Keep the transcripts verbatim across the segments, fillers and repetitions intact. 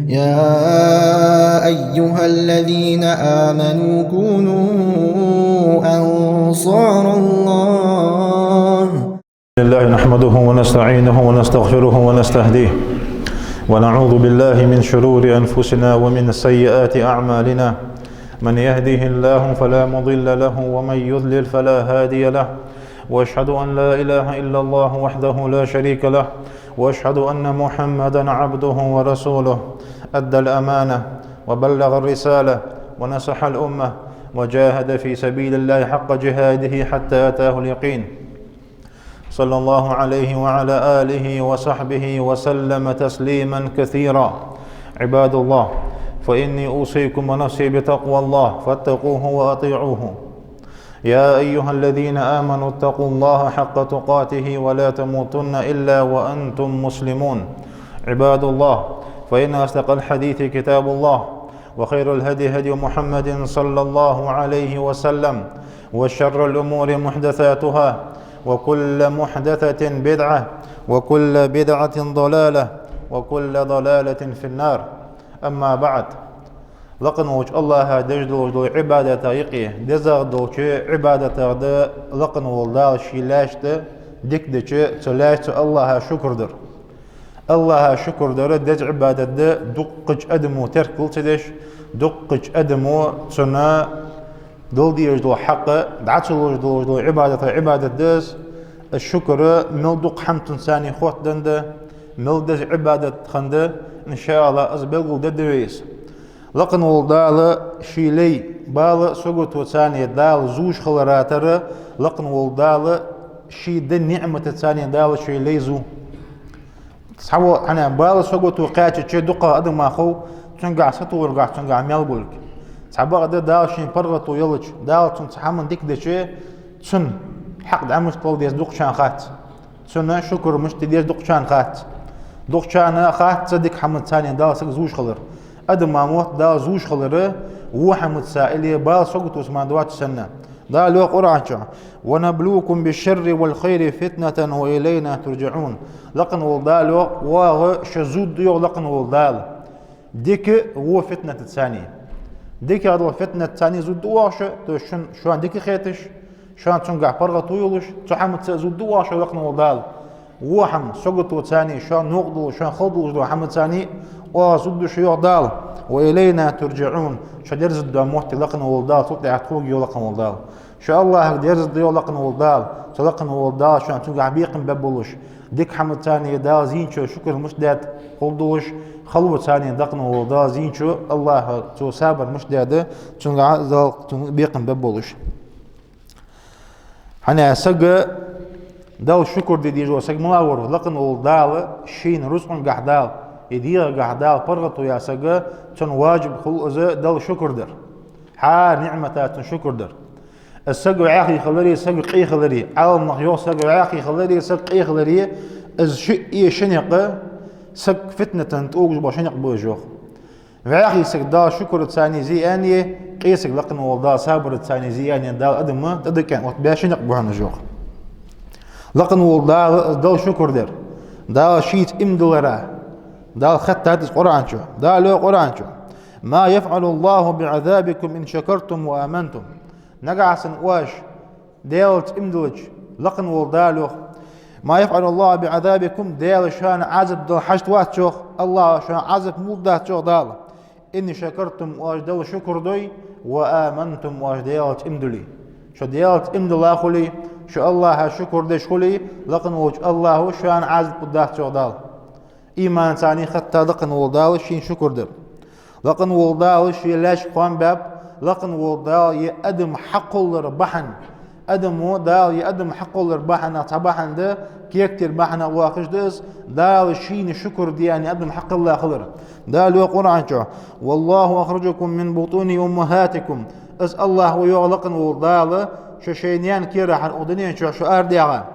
يا أيها الذين آمنوا كونوا أنصار الله. الحمد لله نحمده ونستعينه ونستغفره ونستهديه، ونعوذ بالله من شرور أنفسنا ومن سيئات أعمالنا. من يهده الله فلا مضل له، ومن يضلل فلا هادي له. وأشهد أن لا إله إلا الله وحده لا شريك له، وأشهد أن محمدا عبده ورسوله، أدى الأمانة وبلغ الرسالة ونصح الأمة وجاهد في سبيل الله حق جهاده حتى أتاه اليقين. صلى الله عليه وعلى آله وصحبه وسلم تسليما كثيرا. عباد الله، فإني أوصيكم ونفسي بتقوى الله فاتقوه وأطيعوه. يا أيها الذين آمنوا اتقوا الله حق تقاته ولا تموتن إلا وأنتم مسلمون. عباد الله، فإن أصدق الحديث كتاب الله، وخير الهدي هدي محمد صلى الله عليه وسلم، وشر الأمور محدثاتها، وكل محدثة بدعة، وكل بدعة ضلالة، وكل ضلالة في النار. أما بعد. Лакхе волча АллахӀа деш долаш дола Ӏибадатех юкъе дезагӀа долча Ӏибадатех да лакхе вола Дала ший лаьшта дика деча цу лаьшта, цу АллахӀа шукр дар. АллахӀа шукр дар деза Ӏибадат да, дуккхача адамо теркал ца деш, дуккхача адамо цунна дала дезаш дола хьакъ дӀа ца луш долаш дола Ӏибадатех Ӏибадат да из. Из шукр мел дукха хӀаманца цхьана хоттаденна да, мел деза Ӏибадат хинна да, иншааллахӀ, из белгалдергда вай из. Лакхе вола Дала ший лай бала а сагото цхьана Дала зувш хилара тара, лакхе вола Дала ший даь ниӀматаца цхьана Дала ший лай зу. Цхьавола хьанна бала а сагото кхаьчача дукхагӀа адамах хов цунгахьа сатохаргахьа, цунгахьа маьл болга. Цхьабакъда Дала шийна паргӀато елча, Дала цунна цхьа хӀама дика дича, цунна хьакъ дӀа мишта лу деза дукхачарна хац. Цунна шукр мишта де деза дукхачарна хац. Дукхачарна хац цхьа дика хӀамаца цхьана Дала саг зувш хилар. Адама мотт Дала зувш хилар во хӀамаца или бала саготоца мара доацаш санна. Дала йоах Къуръан чу: «ونبلوكم بالشر والخير فتنة وإلينا ترجعون». Лакхе вола Дала йоах, оаха шо зувргда йоах лакхе вола Дала дика а во а фитнатаца цхьана. ДикагӀа дола фитнатаца цхьана зувргда оаха шо, то есть шун, шоана дика хеташ, шоана цунгахьа паргӀато йолаш, цу хӀамаца а зувргда оаха шо лакхе вола Дала. Во хӀама, саготоца цхьана, шоана новкъа долаш, шоана хала долаш дола хӀамаца цхьана оаха зувргда шо йоах Дала. «وإلينا ترجعون». Шо дерзаргда мотт лакхе вола Дала, цул тӀехьа тхога йоах лакхе вола Дала. Шо АллахӀага дерзаргда йоах лакхе вола Дала, цу лакхе вола Дала шоана цунгахьа бекхам бергболаш, дика хӀамаца цхьана Дала зийнача шукр мишта даьд ховргдолаш, халаца цхьана лакхе вола Дала зийнача АллахӀа цо сабар мишта даьд, цунгахьа Дала цунна бекхам бергболаш. ХӀана аьлча сага Далла шукр де дезаш вола саг мала вар? Лакхе вола Дала шийна рузкъангахьа Дала, е дегӀагахьа Дала паргӀато яь сага, цунна важиб хул из Далла шукр дар. ХӀара ниӀмата цунна шукр дар. Из саг вӀаьхий хилари, саг къе хилари, Ӏаламнаха йоах, саг вӀаьхий хилари, саг къе хилари, из шиъ е ши никъ саг фитнатах тӀаоагаш бола ши никъ ба уж йоах. ВӀаьхий саг Далла шукрца цхьана зе аьнна, къе саг лакхе вола Далла сабарца цхьана зе аьнна Дала адама тӀадаккха оттабаь ши никъ ба хьона уж йоах. Лакхе вола Дала, Далла шукр дар. Дала шийца иман диллар. Дала хаьттад из Къуръан чу. Дала йоах Къуръан чу: «ما يفعل الله بعذابكم إن شكرتم وآمنتم». Нагахьа санна оаш Даьлаца иман диллача, лакхе вола Дала йоах: «ما يفعل الله بعذابكم», Даьла шоана Ӏазап дала хьашт вац йоах, АллахӀа шоана Ӏазап мулдац йоах Дала. «إن شكرتم», оаш Далла шукр дой, «وآمنتم», оаш Даьлаца иман дуле. Шо Даьлаца иман дилла хуле, шо АллахӀа шукр деш хуле, лакхе волча АллахӀа шоана Ӏазап лургдац йоах Дала. Иманца цхьана хаьттад лакхе вола Дала шийна шукр дар. Лакхе вола Дала ший лаьшка хоам баьб, лакхе вола Дала е адам хьакхоллара бахьан. Адамо Дала е адам хьакхоллара бахьанах цхьа бахьан да, кертера бахьанах воаккхаш да из, Дала шийна шукр де аьнна адам хьакхелла хилар. Дала йоах Къуръан чу: «والله أخرجكم من بطون أمهاتكم». Из АллахӀ ва йоах лакхе вола Дала, шо шоай наьна керахьара укх дунен чу шо арадаьха.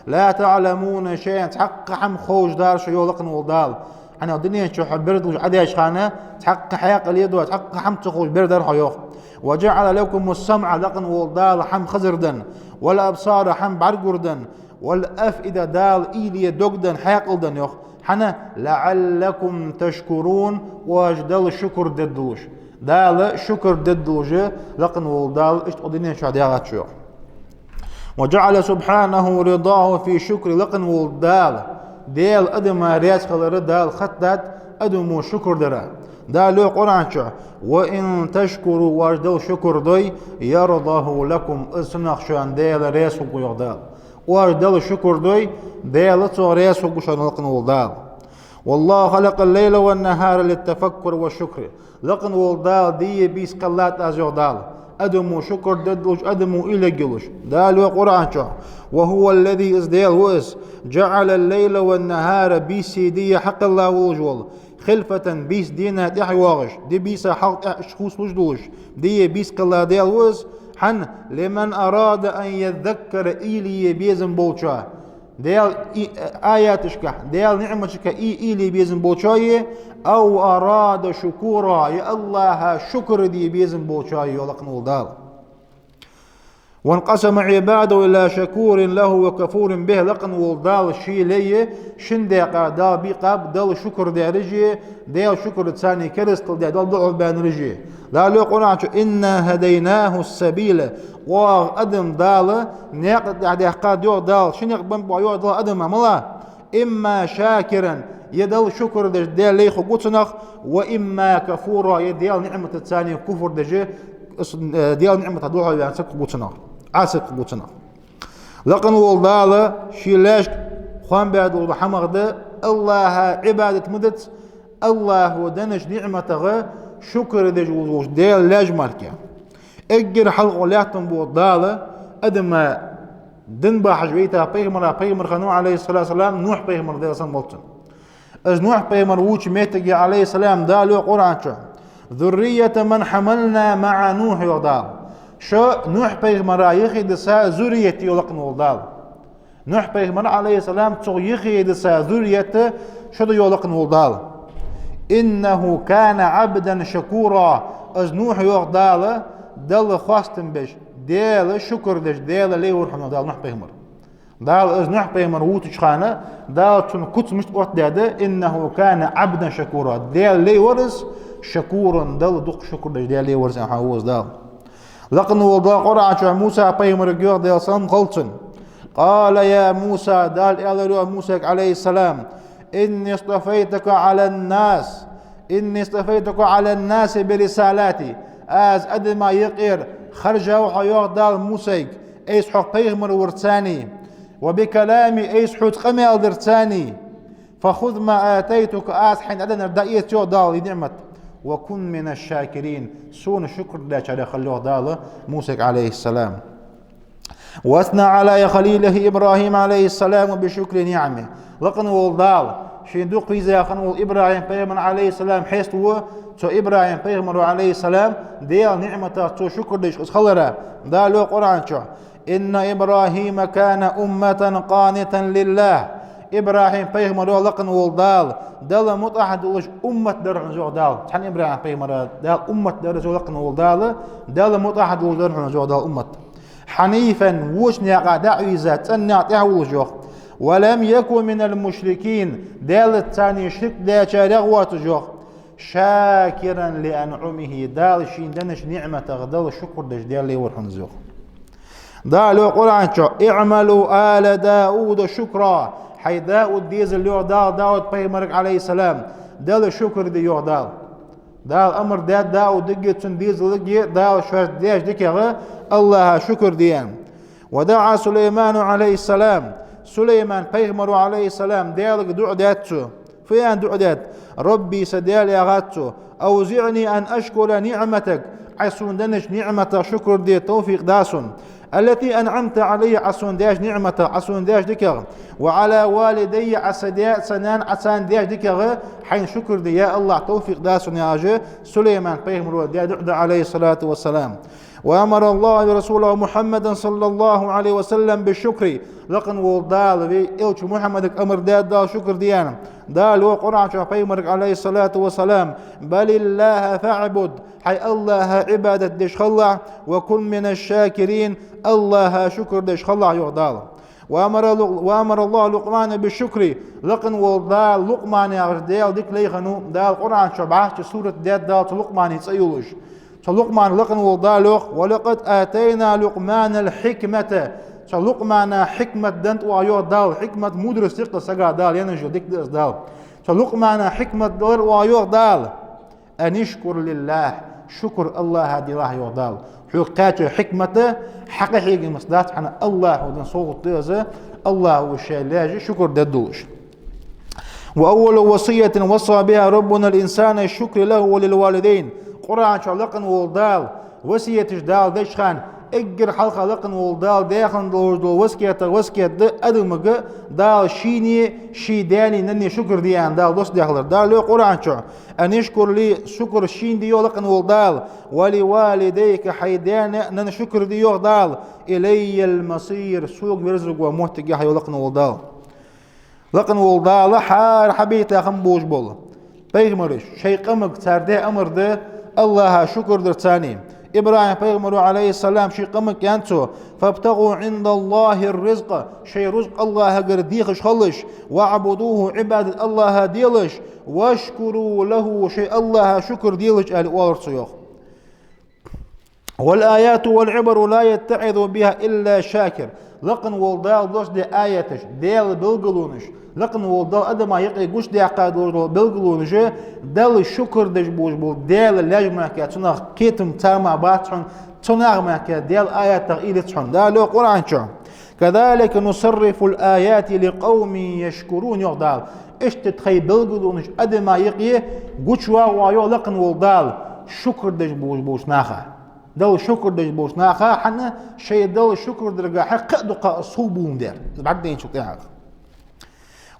«لا تعلمون شيئا», цхьаккха хӀама ховш дар шо йоах лакхе вола Дала. ХӀана аьлча дунен чу хьо бер долаш Ӏадаьча хана цхьаккха хьаькъал е доацаш, цхьаккха хӀама ца ховш бер дар хьо йоах. «وجعل لكم السمع», лакхе вола Дала хӀама хазар денна, «والأبصار», хӀама бӀаргагур денна, «والأفئدة», Дала уйла е дог денна, хьаькъал денна йоах. ХӀана? «لعلكم تشكرون», оаш Далла шукр дергдолаш. Далла шукр дергдолаш, лакхе вола Дала иштта укх дунен чу дагӀача. «وجعل سبحانه رضاه في الشكر», лакхе вола Дала, Даьла адама раьза хилар Дала хаттад адамо шукр дара. Дала йоах Къуръан чу: «وإن تشكروا», оаш Далла шукр дой, «يرضه لكم», из цунах шоана Даьла раьза хургва, йоах Дала. Оаш Далла шукр дой, Даьла цох раьза хургва шоана, лакхе вола Дала. «والله خلق الليل والنهار للتفكر والشكر». Лакхе вола Дала ди а бийса кхеллад Аз, йоах Дала, адамо шукр дергдолаш, адамо уйла ергйолаш. Дала йоах Къуръан чу: «وهو الذي», из Даьла ва из, «جعل الليل والنهار», бийсеи диеи хьакхелла волаш вола, «خلفة», бийса дена тӀехьа йоагӀаш, ди бийса хьалха тӀехьа иштта хувцалуш долаш, ди а бийса кхелла Даьла ва из. ХӀана? «لمن أراد أن يذكر», уйла е безам болчоа. Даьла и-, аяташка, Даьла ниӀматашка и-, уйла е безам болчоа, «أو أراد شكورا», е АллахӀа шукр де безам болчоа, йоах лакхе вола Дала. «وانقسم عباده إلى شكور له وكفور به», лакхе вола Дала ший лай шин даькъа Дала бийкъаб, Далла шукр дераш а, Даьла шукр царна керастал де, Далла духьал баьннараш а. Дала йоах Къуръан чу: «إنا هديناه السبيل». Оаха адам Дала наькъа тӀа даьккхад, йоах Дала, ши никъ беннаб оаха, йоах Дала, адама мала: «إما شاكرا», е Далла шукр деш, Даьла лай хургва цунах, «وإما كفورا», е Даьла ниӀматаца куфр деш, э, Даьла ниӀмата духьал ваьнна саг хургва цунах, Ӏаса саг хургва цунах. Лакхе вола Дала ший лаьшка хоам баь дола хӀама да, АллахӀа Ӏибадат ма дац, АллахӀа деннача ниӀматагӀа шукр деш волаш вола Даьла лаьш мара. Эггара хьалха лаьттан бу Дала адама дин бахьаш вайта пайхамара, пайхамар хиннав, Ӏалайхи ссалату вассалам, Нухь пайхамар, Даьла салам хилда цунна. Из Нухь пайхамар вувцача метте, Ӏалайхи ссалам, Дала йоах Къуръан чу: «ذرية من حملنا مع نوح», йоах Дала. Шо Нухь пайхамара юхедиса зуррият я, йоах лакхе вола Дала. Нухь пайхамар, Ӏалайхи ссалам, цох юхедиса зуррият шо да, йоах лакхе вола Дала. «إنه كان عبدا شكورا». Из Нухь, йоах Дала, Далла хоастам беш, Даьла шукр деш, Даьла лай вар хьона, йоах Дала, Нухь пайхамар. Дала из Нухь пайхамар вувцача хана, Дала цун куц мишта оттадаьд: «إنه كان عبدا شكورا». Даьла лай вар из, «شكورا», Далла дукха шукр деш, Даьла лай вар из, аьнна хьавоаз Дала. Лакхе вола Дала Къуръан чу Муса пайхамарга йоах, Даьла салам хилда цунна: «قال يا موسى», Дала аьлар, йоах, Мусайга, Ӏалайхи ссалам: «إني اصطفيتك على الناس، إني اصطفيتك على الناس برسالاتي». Аз адамий юкъера хержав хьо, йоах Дала Мусайга, айса хьох пайхамар варца, «وبكلامي», айса хьоца къамаьл дарца. «فخذ ما آتيتك», аз хьайна дӀаденнар дӀаэца, йоах Дала, из ниӀмат. «وكن من الشاكرين», сона шукр дечарех хила, йоах Дала Мусайга, Ӏалайхи ссалам. «وأثنى على خليله إبراهيم عليه السلام بشكر نعمه». Лакхе вола Дала ший дукха веза хинна вола ИбрахӀим пайхамар, Ӏалайхи ссалам, хьеставо цу ИбрахӀим пайхамара, Ӏалайхи ссалам, Даьла ниӀматах цо шукр деш из хилара. Дала йоах Къуръан чу: «إن إبراهيم كان أمة قانتا لله». ИбрахӀим пайхамар, йоах лакхе вола Дала, Далла мутӀахьа долаш уммат дар хьона из, йоах Дала. Цхьан ИбрахӀим пайхамара Дала уммат дар из, йоах лакхе вола Дала, Далла мутӀахьа долаш дар хьона из, йоах Дала, уммат. «حنيفا», воча наькъа дӀа а вийза, цӀена наькъа тӀа а волаш, йоах. «ولم يك من المشركين», Даьлаца ширк дечарех вац из, йоах. «شاكرا لأنعمه», Дала шийна деннача ниӀматах Далла шукр деш, Даьла лай вар хьона из, йоах. Дала йоах Къуръан чу: «اعملوا آل داود شكرا». Хьай Дауд дезал, йоах Дала, Дауд пайхамарга, Ӏалайхи ссалам, Далла шукр де, йоах Дала. Дала амар даьд Даудага, цун дезалга, Дала шоашта деча дикагӀа АллахӀа шукр де, аьнна. «ودعا سليمان عليه السلام». Сулайман пайхамара, Ӏалайхи ссалам, Даьлага дуӀа даьд цо. Фу аьнна дуӀа даьд? «رب», са Даьла, яхад цо, «أوزعني أن أشكر نعمتك», Ӏа сона деннача ниӀматах шукр де товфикъ да сона. «التي أنعمت علي», Ӏа сона деча ниӀматах, Ӏа сона деча дикагӀа. «وعلى والدي», Ӏа са даь, са нана, Ӏа царна деча дикагӀа хьайна шукр де, я АллахӀ, товфикъ да сона, яхаш Сулайман пайхамара даьд дуӀа, Ӏалайхи ссалату вассалам. «وأمر الله رسوله محمدا صلى الله عليه وسلم بالشكر». Лакхе вола Дала вай элча Мухьаммадага амар даьд Дала шукр де, аьнна. Дала йоах Къуръан чу пайхамарга, Ӏалайхи ссалату вассалам: «بل الله فاعبد». Хьай АллахӀа Ӏибадат деш хилалахь, «وكن من الشاكرين», АллахӀа шукр деш хилалахь, йоах Дала. وأمر لق-، وأمر الله لقمان بالشكر. Лакхвенна волча Дала Лукъман яхаш Даьла дика лайханну, Дала Къуръан чу бӀаьхча сурат даьд Дала цу Лукъмана цӀи йолаш. Цу Лукъмана лакхвенна волча Дала йоах: «ولقد آتينا لقمان الحكمة». Цу Лукъмана хьикмат денна тӀа йоах Дала, хьикмат, мудрость йоах сага Дала, енна жо дика да из Дала. Цу Лукъмана хьикмат далар а йоах Дала. «أن اشكر لله», шукр АллахӀа делахь йоах Дала. Хьога кхаьча хьикмат хьакъехьа мас дац хьона, АллахӀа денна совгӀат да из, АллахӀа ший лаьша шукр дергдолаш. «وأول وصية وصى بها ربنا الإنسان الشكر له وللوالدين». Къуръан чу лакхвенна волча Дала васкеташ Дала деча хана, эггара хьалха лакхвенна волча Дала даь хинна долаш дола васкетах васкет да адамага Дала шийна, ший даьна, нанна шукр де аьнна Дала доссадаь хилар. Дала йоах Къуръан чу: «أن اشكر لي», шукр шийна де йоах лакхвенна волча Дала, «ولوالديك», хьай даьна, нанна шукр де йоах Дала, «إلي المصير», сога верзаргвола моттиг я хьа йоах лакхвенна волча Дала. Лакхвенна волча Дала хӀара хьабайта хинна болаш бола пайхамараш шоай къамага цар даь амар да АллахӀа шукр дар царна. ИбрахӀим пайхамаро, عليه السلام, ший къамага аьннад цо: «فابتغوا عند الله الرزق», шоай рузкъ АллахӀагара дехаш хилалаш, «واعبدوه», Ӏибадат АллахӀа делаш, «واشكروا له», шоай АллахӀа шукр делаш, аьле оалар цо йоах. «والآيات والعبر لا يتعظ بها إلا شاكر». Лакхвенна волча Дала доссадаь аяташ, Даьла белгалонаш, лакхвенна волча Дала адама юкъе гучадаьккха долаш дола белгалонаш, Далла шукр деш болаш бола Даьла лаьш мара, цунах кхетам царна мара бац хьона, цунах мара Даьла аятах уйла ца хьона. Дала йоах Къуръан чу: «كذلك نصرف الآيات لقوم يشكرون», йоах Дала. Иштта тхоай белгалонаш адама юкъе гучавоагӀа йоах лакхвенна волча Дала шукр деш болаш болча наха. Далла шукр деш болча наха, хӀана, шоай Далла шукр дарга хьакха а дукха а сов бувм дер. Из бӀаргадайначул тӀехьагӀа.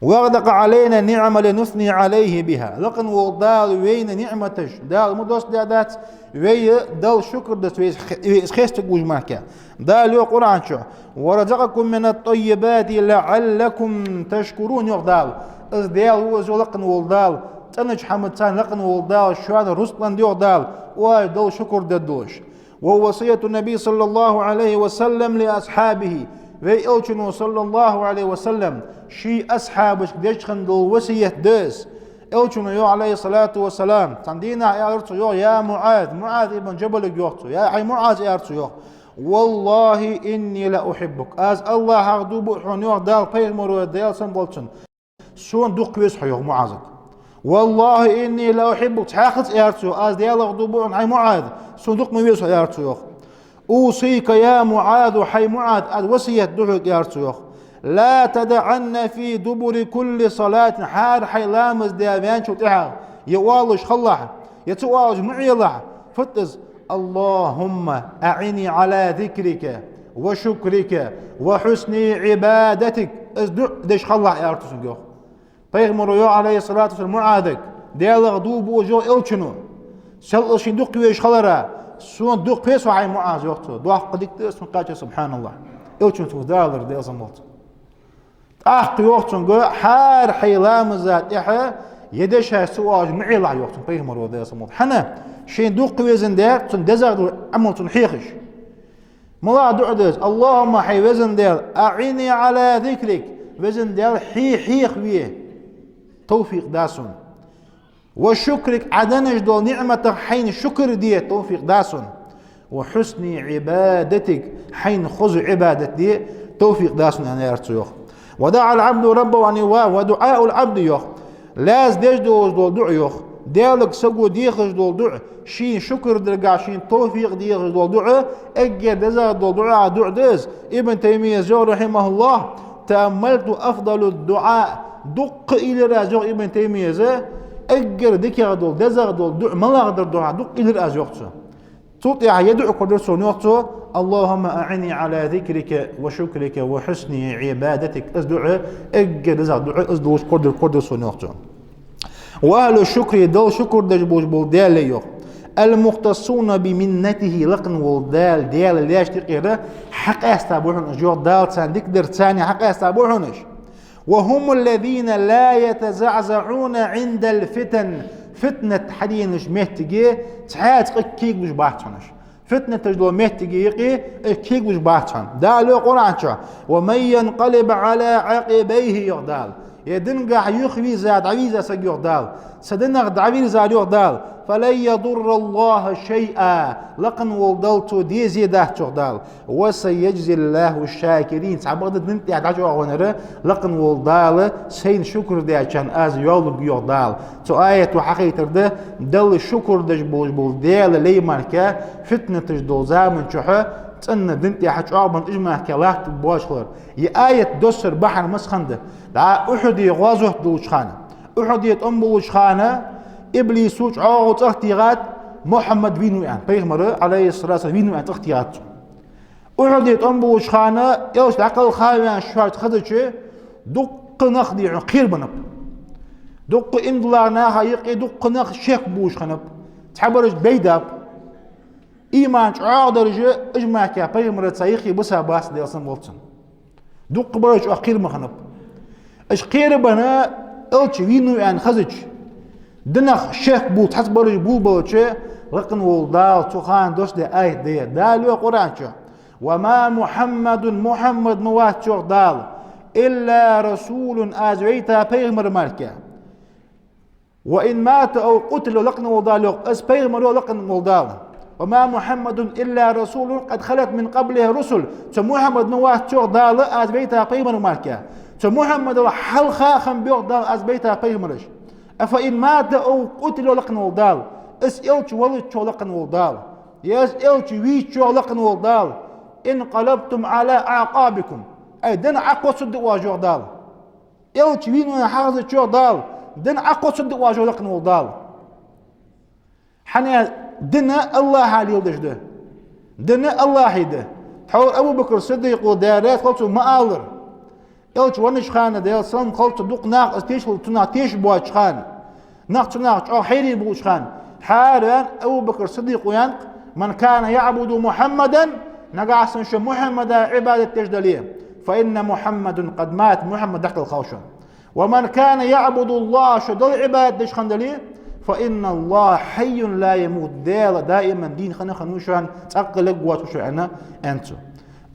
«وأغدق علينا النعم لنثني عليه بها». Лакхвенна волча Дала вайна ниӀматаш, Дала ма доссадаь дац, вай Далла шукр дац, вай из хе-, вай из хеставеш мара. Дала йоах Къуръан чу: «ورزقكم من الطيبات لعلكم تشكرون», йоах Дала. Из Даьла ва из, лакхвенна волча Дала, цӀенача хӀаманца лакхвенна волча Дала шоана рузкъ ланнад йоах Дала, оаш Далла шукр дергдолаш. «ووصية النبي صلى الله عليه وسلم لأصحابه». Вай Элчано, صلى الله عليه وسلم, ший асхьабашка деш хинна дола васкет да из. Элчано йоах, عليه الصلاة والسلام, цхьан дийнахьа аьлар цо йоах: «يا معاذ», МуӀаз ибн Джабалга йоах цо, «يا، хӀай МуӀаз», аьлар цо йоах, «والله إني لأحبك». Аз АллахӀах дув буъ хьона йоах, Дала, пайхамаро, Даьла салам хилда цунна, сона дукха веза хьо йоах МуӀазага. «والله إني لأحبك», цхьаькхаза аьлар цо йоах, аз Даьлах дув буъ хьона, хӀай МуӀаз, сона дукха ма веза хьо, аьлар цо йоах. «أوصيك يا معاذ», хӀай МуӀаз, аз васкет ду хьога, аьлар цо йоах. «لا تدعن في دبر كل صلاة», хӀара хьай ламаз даь ваьнначул тӀехьагӀа, е оалаш хилалахь, е ца оалаш ма Ӏелахь, фуд из: «اللهم أعني على ذكرك وشكرك وحسن عبادتك». Из дуӀа деш хилалахь, аьлар цо цунга йоах. Пайхамаро йоах, عليه الصلاة والسلام, МуӀазага: «Даьлах дув буъ хьо, йоах Элчано, сел шийна дукха везаш хиларах, сона дукха веза хьо, хӀай МуӀаз», йоах цо. Доккха дика да из цунна кхаьчар, субхьаналлахӀ. Элчано цунга далар, Даьла салам хилда цунна. ТӀаккха йоах цунга: «ХӀара хьай ламаза тӀехьа е дешаш ца оалаш ма Ӏелахь», йоах цунга пайхамаро, Даьла салам хилда цунна. ХӀана? Шийна дукха везандаь, цунна дезагӀа дола Ӏамал цунна хьехаш. МалагӀа дуӀа да из? «اللهم», хӀай везан Даьла, «أعني على ذكرك», везан Даьла, хьо хьехаве товфикъ да сона. «وشكرك», Ӏа денна долча ниӀматах хьайна шукр де товфикъ да сона. «وحسن عبادتك», хьайна хоза Ӏибадат де товфикъ да сона, аьнна, аьлар цо йоах. «ودعا العبد ربه», аьнна, ва, «ودعاء العبد», йоах. Лаьца деш долаш дола дуӀа йоах, Даьлага саго дехаш дола дуӀа, шийна шукр даргахьа шийна товфикъ дехаш дола дуӀа, эггара дезагӀа дола дуӀа, дуӀа да из. Ибн Таймияс йоах, رحمه الله: «تأملت أفضل الدعاء». Дукха уйла йир аз, йоах Ибн Таймияс, эггара дикагӀа дола, дезагӀа дола дуӀа малагӀа дар духьа дукха уйла йир аз, йоах цо. Цул тӀехьагӀа ер дуӀа корадаьр сона, йоах цо: «اللهم أعني على ذكرك وشكرك وحسن عبادتك». Из дуӀа, эггара дезагӀа дуӀа из долаш корадаьр, корадаьр сона, йоах цо. «وأهل الشكر», Далла шукр деш болаш бола Даьла, йоах, «المختصون بمنته», лакхвенна волча Даьла, Даьла лаьшта юкъера хьакъаьста ба хьона уж, йоах, Дала царна дика дарца хьакъаьста ба хьона уж. «وهم الذين لا يتزعزعون عند الفتن». Фитнат хьаденача моттиге цхьаькха кегаш бац хьона уж. Фитнаташ дола моттиг юкъе уж кегалуш бац хьона. Дала йоах Къуръан чу: «ومن ينقلب على عقبيه», йоах Дала. Ер динагахьа юхавийрза, дӀавийрза саг, йоах Дала. Цу динах дӀавийрзар, йоах Дала. «فلن يضر الله شيئا». Лакхвенна волча Далла цо зе дац, йоах Дала. «وسيجزي الله الشاكرين». Цхьабакъда дина тӀа дӀачӀоагӀвеннар лакхвенна волча Дала сайна шукр дечарна аз йоалларгва, йоах Дала. Цу аято хьахайтар да, Далла шукр деш болаш бола Даьла лай мара фитнаташ дола заман чухь цӀена дина тӀа чӀоагӀбенна уж мара латтаргбоацаш хилар. Ер аят доссара бахьан массахана да. ДӀа Ухьуде гӀазот долча хана, Ухьуде тӀом болча хана, иблисо чӀоагӀо цӀагӀа тӀатехад, Мухьаммад вийна ва аьнна, пайхамар, Ӏалайхи ссалату вассалам, вийна ва аьнна цӀагӀа тӀатехад цо. Ухьуде тӀом болча хана, Элча дӀакхалха а ваьнна шоашца хезача, дуккха нах, дий хьона, кхерабеннаб. Дуккха иман дилла наха юкъе дуккха нах шек бувш хиннаб. Цхьабараш байдаб. Иман чӀоагӀдараш, уж мара пайхамарца юхе бисабац, Даьла салам хилда цунна. Дуккхабараш чӀоагӀа кхерабеннаб. Уж кхерабенна, Элча вийна ва аьнна хезача, динах шек бувла цхьабараш болабелча, лакхвенна волча Дала цу хана доссадаь аят да ер. Дала йоах Къуръан чу: «وما محمد», Мухьаммад ма вац, йоах Дала, «إلا رسول», аз вайта пайхамар мара. «وإن مات أو قتل», лакхвенна волча Дала йоах, из пайхамар ва, лакхвенна волча Дала. «وما محمد إلا رسول قد خلت من قبله الرسل». Цу Мухьаммад ма вац, йоах Дала, аз вайта пайхамар мара. Цу Мухьаммадал хьалха хиннаб, йоах Дала, аз вайта пайхамараш. «أفإن مات أو قتل», лакхвенна волча Дала. Из Элча валача, лакхвенна волча Дала. Е из Элча вийча, лакхвенна волча Дала. «انقلبتم على أعقابكم». Ай, дин Ӏокхоссаргда оаш, йоах Дала. Элча вийна ва аьнна хьахезача, йоах Дала, дин Ӏокхоссаргда оаш, йоах лакхвенна волча Дала. ХӀана аьлча дин АллахӀа леладеш да. Дин АллахӀа да. Тхьовра Абу Бакр Сиддикъо, Даьла раьза хилва цунна, ма аллара. Элча веннача хана, Даьла салам хилда цунна, дукха нах из тешал, цунах тешаш боацача хана, нах цунах чӀоагӀа хьайран болча хана, хӀара ваьнна Абу Бакр Сиддикъо аьннад: «من كان يعبد محمدا», нагахьа санна шо Мухьаммада Ӏибадат деш дале, «فإن محمدا قد مات», Мухьаммад дӀакхалхав шоана. «ومن كان يعبد الله», шо Далла Ӏибадат деш хинна дале, «فإن الله حي لا يموت», Даьла даиман дийна хинна хиннав шоана, цӀаккха лергвоацаш ва шо аьнна, аьннад цо.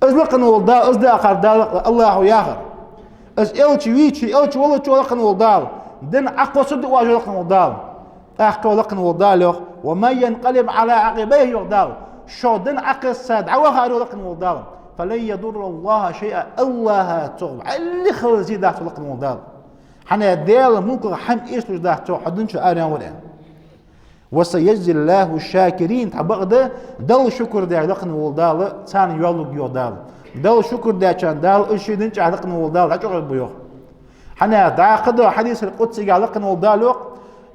Из лакхвенна волча Дала, из да акхар Дала, АллахӀа яхар. Из Элча вийча, Элча валача, лакхвенна волча Дала, дин Ӏокхоссаргда оаш, лакхвенна волча Дала. ТӀаккха лакхвенна волча Дала йоах: «ومن ينقلب على عقبيه», йоах Дала. Шо дин Ӏокхесса дӀавахар, лакхвенна волча Дала, «فلن يضر الله شيئا», АллахӀа цох вӀалла хала зе дац, лакхвенна волча Дала. ХӀана аьлча Даьла мулках хӀама эшалуш дац цох, хьо дин чу араяьнна вале. «وسيجزي الله الشاكرين», тхьа бакъда Далла шукр деш, лакхвенна волча Дала, царна йоалларгва, йоах Дала. Далла шукр дечарна Дала, из ший дин чу, лакхвенна волча Дала, дӀачӀоагӀаргба, йоах. ХӀана аьлча дӀахо да хьадисал къудсигахь лакхвенна волча Дала йоах: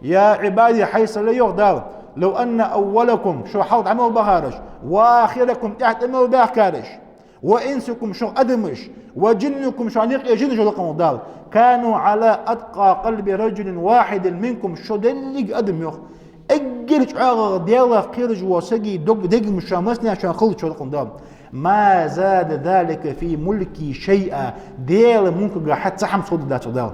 «يا عبادي», хьай са лай, йоах Дала, «لو أن أولكم», шух хьалха дӀа мел бахараш, «وآخركم», тӀехьа тӀа мел баьхкараш, «وإنسكم», шух адамаш, «وجنكم», шоана юкъе жинаш, лакхвенна волча Дала, «كانوا على أتقى قلب رجل واحد منكم», шо деррига адам, йоах, эггара чӀоагӀагӀа Даьлах кхераш волча сага дог, дегамаш шоана массане а шоана хилча, лакхвенна волча Дала. «ما زاد ذلك في ملكي شيئا», Даьла мулкагахьа цхьа хӀама сов дергдац, йоах Дала.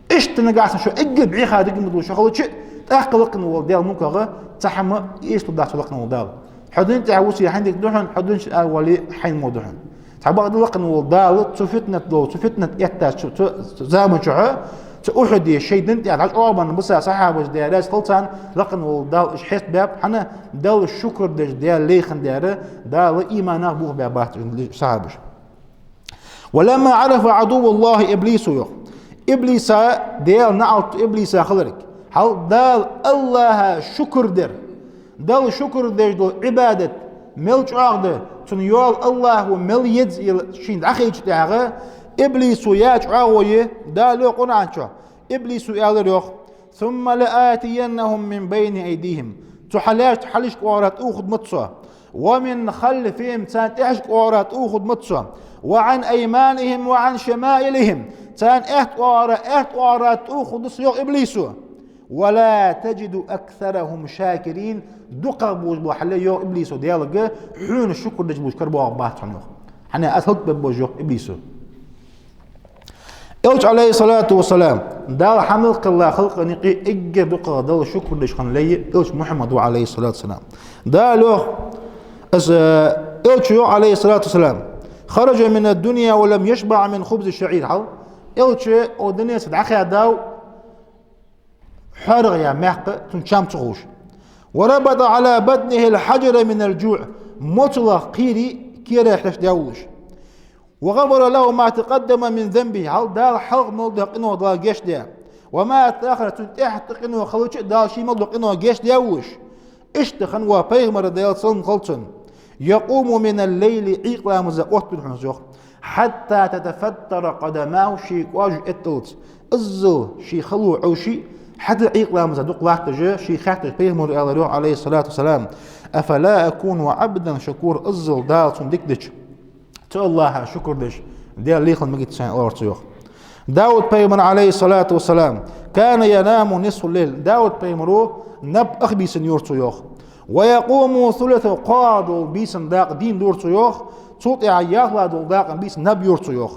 Иштта нагахьа санна шо эггара бӀеха дегамаш долаш шо хилча, тӀаккха, лакхвенна волча Даьла мулках цхьа хӀама эшалургдац, лакхвенна волча Дала. Хьо дин тӀа вусе хьайна дика да хьона, хьо дин чу а вале хьайна во да хьона. Цхьа бакъда лакхвенна волча Дала цу фитнат долча, цу фитнат эттача, цу, цу заман чухь, цу Ухьуде шоай дин тӀа дӀачӀоагӀбенна биса сахьабаш, Даьла раьза хилва царна, лакхвенна волча Дала уж хьестабаьб, хӀана, Далла шукр деш, Даьла лай хиннадар, Дала иманах бохабаьбац уж сахьабаш. «ولما عرف عدو الله إبليس», йоах. Иблиса, Даьла наӀалт Иблиса хиларга. Хьал Дала, АллахӀа шукр дар, Далла шукр деш дола Ӏибадат мел чӀоагӀа да, цун йоал АллахӀа мел еза я шийна дӀахайча тӀехьагӀа, Иблисо яь чӀоагӀо я, Дала йоах Къуръан чу, Иблисо аьлар, йоах: «ثم لآتينهم من بين أيديهم». Цу хьалаьшта хьалхашка оагӀора тӀаухаргда-м со. «ومن خلفهم», царна тӀехьашка оагӀора тӀаухаргда-м со. «وعن أيمانهم وعن شمائلهم». Царна аьтта оагӀора, аьтта оагӀора тӀаухаргда-м со, йоах Иблисо. «ولا تجد أكثرهم شاكرين». ДукхагӀа болаш бола хьал я, йоах Иблисо Даьлага, хьона шукр деш болаш карабоагӀаргбац хьона, йоах. ХӀана, аз хӀалакбергба уж, йоах Иблисо. Элча, Ӏалайхи ссалату вассалам, Дала хьа мел кхелла халкъа юкъе эггара дукхагӀа Далла шукр деш хинна лай Элча Мухьаммад ва, Ӏалайхи ссалату вассалам. Дала йоах: Из, э, Элча йоах, عليه الصلاة والسلام: خرج من الدنيا ولم يشبع من خبز الشعير. Хьал, Элча укх дунен чу дӀахаьдав, хьоаргӀа яь маькх цун чам ца хулаш. وربط على بطنه الحجر من الجوع. Моцалах кхерий кера хьаьшдаь волаш. وغفر له ما تقدم من ذنبه. Хьал, Дала хьалха мел даь къиноех Дала гешт даь. وما تأخر, цун тӀехьа къиноех хилча а Дала ший мел даь къиноех гешт даь волаш. Иштта хинна вола пайхамар, Даьла салам хилда цунна. يقوم من الليل, Ӏуйкъа ламаза оттаду хьона из, йоах. حتى تتفطر قدماه, ший кӀоажаш этталца, иззал ший хало Ӏовший, хӀаьта Ӏуйкъа ламаза дукха латташ, шийга хаьттача пайхамара аьлар, йоах, عليه الصلاة والسلام: أفلا أكون عبدا شكورا, иззал Дала цунна дика дича, цу АллахӀа шукр деш, Даьла лехал мегаций, аьлар цо, йоах. Дауд пайхамар, عليه الصلاة والسلام, كان ينام نصف الليل. Дауд пайхамаро наб ах бийсан йора цо, йоах. ويقوم ثلثه, кхоа дола бийсан дакъа дийна дора цо, йоах. Цул тӀехьа ялхлагӀа дола дакъа бийсан наб йора цо, йоах.